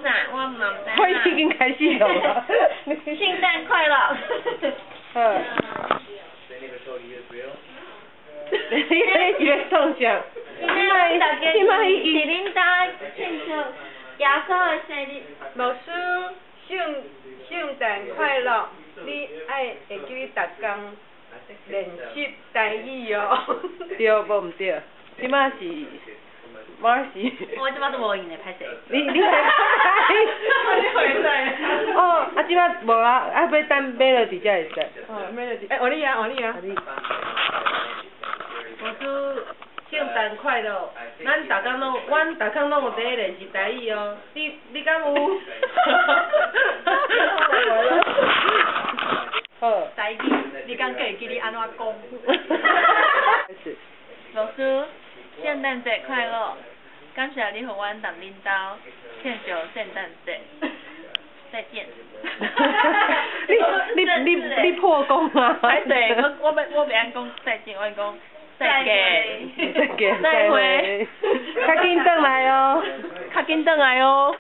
啥？我嘛毋知。我已經開始錄啦。聖誕快樂。好。你你是咧創啥？今仔大家這擺已經佇恁兜慶祝耶穌的生日。牧師，聖誕快樂！你愛會記得逐工練習台語哦。對無毋對？這擺是 Marcy。我這擺都無閒咧，歹勢。你哦，啊，這擺無啊，啊，欲等 Melody 才會使。哦，Melody，欸，換你啊，換你啊。牧師，聖誕快樂！咱逐工攏，阮逐工攏有佇咧練習台語哦。你敢有？好。台語，你敢閣會記你按怎講？牧師，聖誕節快樂！感謝你予阮佇恁兜慶祝聖誕節。再見。你破功啊！歹勢，我袂曉講再見，我講再見。再見。再會。較緊轉來哦。較緊轉來哦。